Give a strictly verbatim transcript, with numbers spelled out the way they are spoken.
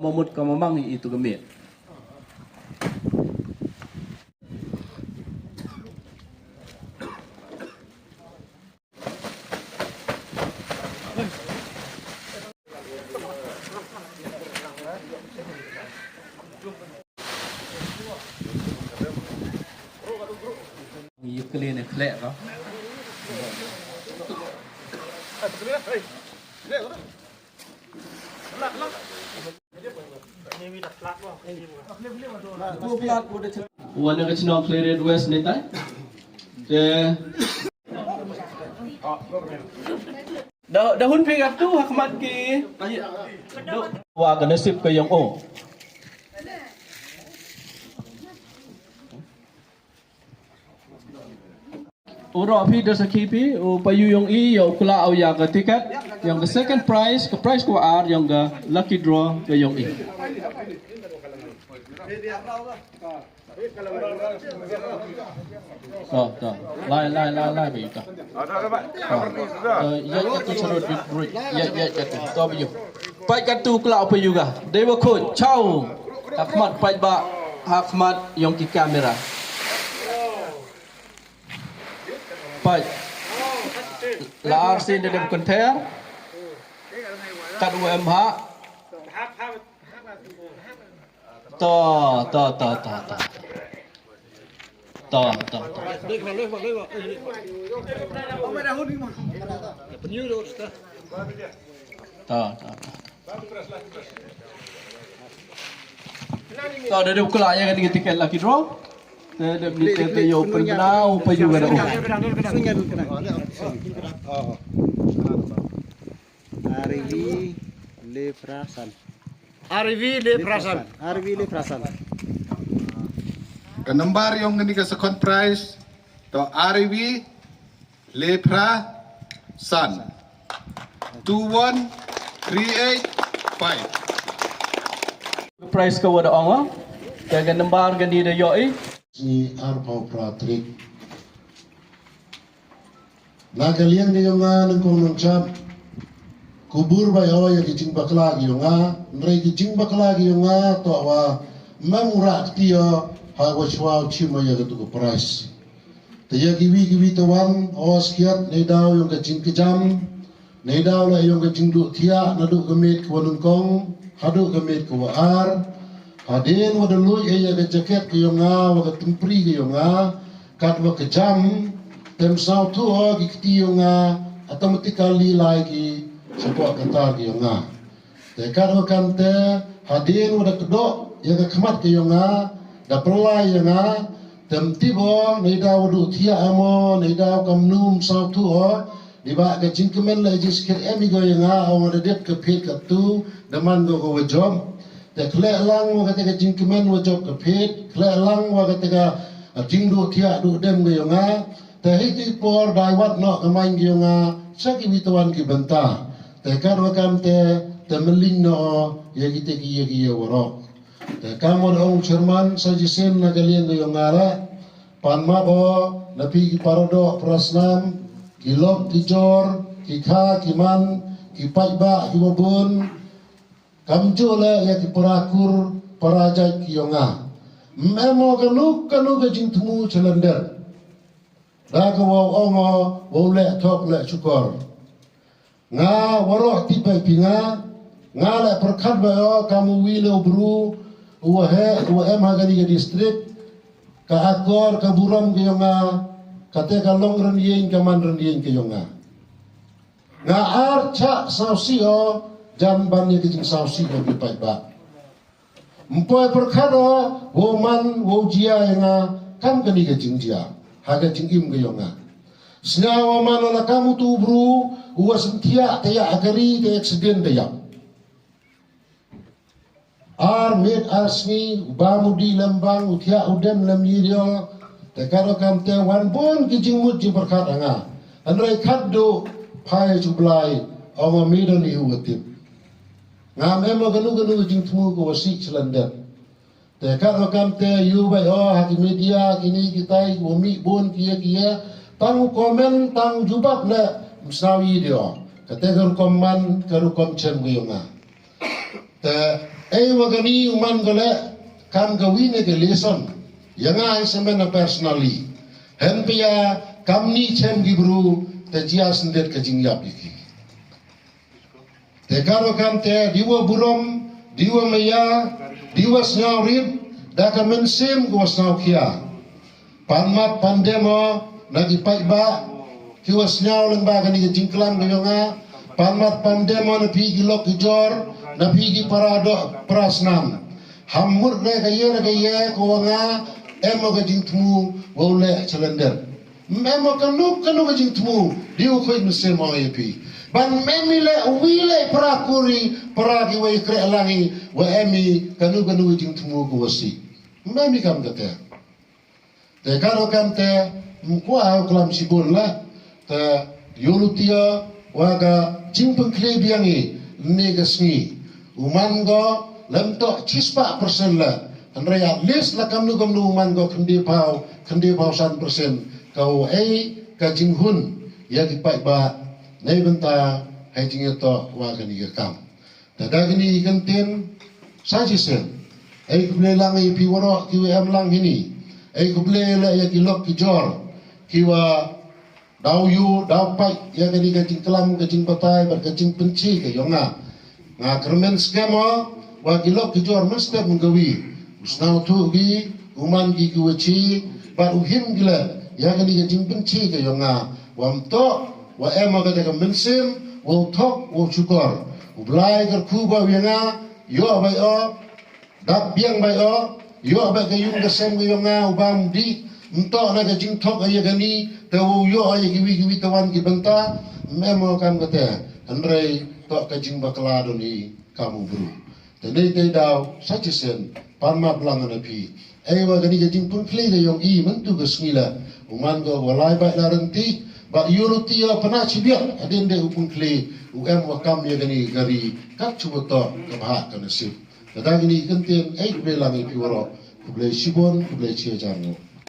Mamut ka mamang i tu gemit. Ïa kali ne khlek ka. Wan na ka chnong Khliehriat West ni tai. Te da da hun phi katu ha khmat ki. Wa ka nasib ka yong o. U roh phi da sakhi phi u payu yong i yow kla u ya ka ticket yong ka second prize ka prize ko ar yong ka lucky draw ka yong i. To to lai lai lai lai ba i to. Ya ya tu charut bit rut ya ya ya tu to ba yu. Pai ka tu kla u payu ga dei ba khut chau. Hakmat pai ba hakmat yong ki kamera. Peit. La ar sien da dep kynthei. Kat u em ha. To, to, to, to, to. To, to, to. To, to, to. To, da dep kla ïa kane ka tiket lucky draw. Te dep ni te te ïoh pynbna u payu ka da u. Arvi Lefrasan. Arvi Lefrasan. Arvi Lefrasan. Ka nambar yong kane ka second prize to Arvi Lefrasan. Two one three eight five. Prize ka wa da ong wa. Te ka nambar kane da ïoh i. Ni arphew phra tarik. Na ka liang ka yong nga nyngkong nyngkong chap. Kubur ba ïoh ïa ki jingbakla ki yong nga. Hynrei ki jingbakla ki yong nga to wa mem u rah kti ïa ha wa shuwa u chim ïa ka tu ka prize. Te ïa kiwi kiwi te wan, o skiat, neidaw yong ka jingkjam, neidaw la yong ka jingduh thiah, naduh ka miet ka wa nyngkong haduh ka miet ka wa ar. Hadien wa da luid ïa ka jaket ka yong nga, wa ka tympri ka yong nga, kat wa ka jam, tem sawthuh o ki kti yong nga, automatically lai ki shapoh ka tar ka yong nga. Te kat wa kam te, hadien wa da kdoh ïa ka khmat ka yong nga, da pyrlai ïa nga, tem tip o, neidaw wa duh thiah amo, neidaw kam num sawthuh o, di ba ka jingkmen la jiskhet em i go ïa nga, o nga da dep ka phet ka tu, da man go go wa jop. Te khleh lang wa kata ka jingkmen wa jop ka phet, khleh lang wa kata ka jingduh thiah duh dem go ïa nga. Te hi ti por dai wat noh ka main ki yong nga, sa ki wi tawan ki bynta. Te kat wa kam te, te mling noh ïa ki te ki ïa ki ïa warok. Te kam wa ong chairman, sa jisim na ka liang ki yong nga ra. Pan map o, na phi ki paradoh prasnam, ki lok ki jor, ki kha ki man, ki paidbah ki wabun. Kam ju le ïa ki para kur, para jait ki yong nga. Mem o kanu kanu ka jingthmu chalender. Da ka wa ong o, wa u leh thok leh shukor. Nga waroh tip bai phi nga, nga leh pyrkhat bai o kam u wi le u bru, u wa he, u wa em ha kani ka district, ka akor, ka burom ka yong nga, kate ka long rynïeng, ka man rynïeng ka yong nga. Nga ar chah sawsi o, jan ban ïa ka jingsawsi o ki paidbah. Mpoi pyrkhat o, wow man, wow jia ïa nga, kam kani ka jingjia, ha ka jingim ka yong nga. Sngew o man o la kam utu u bru, u wa synthiah te ïa akari te accident te ïa. Ar miet ar sngi, u bam u dih lem bang, u thiah u dem lem ïa dio, te kat o kam te wan bun ki jingmut jingpyrkhat ha nga. Hynrei khatduh, phai shu Blai, ong o mi don i u wa tip. Ngam em o kanu kanu ka jingthmu ka wa sih chalender. Te kat wa kam te ïu bai o ha ki media kini kitai wa mih bun kiya kiya. Tang u comment tang u jubab le msnaw i de o. Kate ka rukom man ka rukom chem ka yong nga. Te Ei wa kani u man ko leh kam ka wi ne ka lesson. Ïa nga i semen na personally. Hen pia kam ni chem ki bru te jia sendet ka jingïap ïa ki. Te karo kam te diwa burom, diwa maya, diwa sngaw rit, da ka mynsiem ko wa sngaw khia. Pan mat pan demo na ki paidbah ki wa sngaw leng ba kani ka jingklam ka yong nga. Pan mat pan demo na phi ki lok ki jor, na phi ki para doh para snam. Ham mut re ka yer ka yer ko wa nga em ka jingthmu wa u leh chalender. Em kanu kanu ka jingthmu di u khoi mynsiem ong ïa phi. Ban em i leh wi leh para kuri para ki wa i kreh langi wa em i kanu kanu ka jingthmu ko wa si. Em i kam ka te. Te karo kam te mkwa ha u klam shibun la. Te yolutia wa ka jingpynkhle biang i ne ka sngi. U man ko lem to chispah persen la. Hynrei at least la kamnu kamnu u man ko khynde pau khynde pau san persen ka u ei ka jinghun ïa ki paidbah nei bynta hei jingïatoh wa kani ka kam. Te da kini i kyntien sa shisien. Ei khublei lang i phi waroh ki wa em lang hini. Ei khublei la ïa ki lok ki jor ki wa daw yu daw pait ïa kani ka jingklam ka jingbatai bad ka jingpynchi ka yong nga. Nga kyrmen skhem o wa ki lok ki jor mynstep mynkawi u sngewthuh ki u man ki ki wa chi bad u him ki la ïa kani ka jingpynchi ka yong nga. Wa mtoh wa em ka ka mynsiem wa u thok wa u shukor. U Blai kyrkhu ba u ïa nga ïoh bai o dap biang bai o ïoh bai ka yung ka sem ka yong nga u bam di. Mtoh na ka jingthok ïa kani te wa u ïoh ïa kiwi kiwi tawan ki bynta. Em o kam ka te hynrei toh ka jingbakla don i kam u bru. Te nei te daw sa chisien pan map lang na phi. Ei wa kani ka jingpynkhle ka yong i myntu ka sngi la u man ko wa lai bai la renti ba yolutia pana chibiak adin de u pynkhle u em wa kam ïa kani ka ri kat chuwa toh ka bha ka nasib. Ka da kini kyntien ei khublei lang i phi waroh khublei shibun khublei chia jar ngo.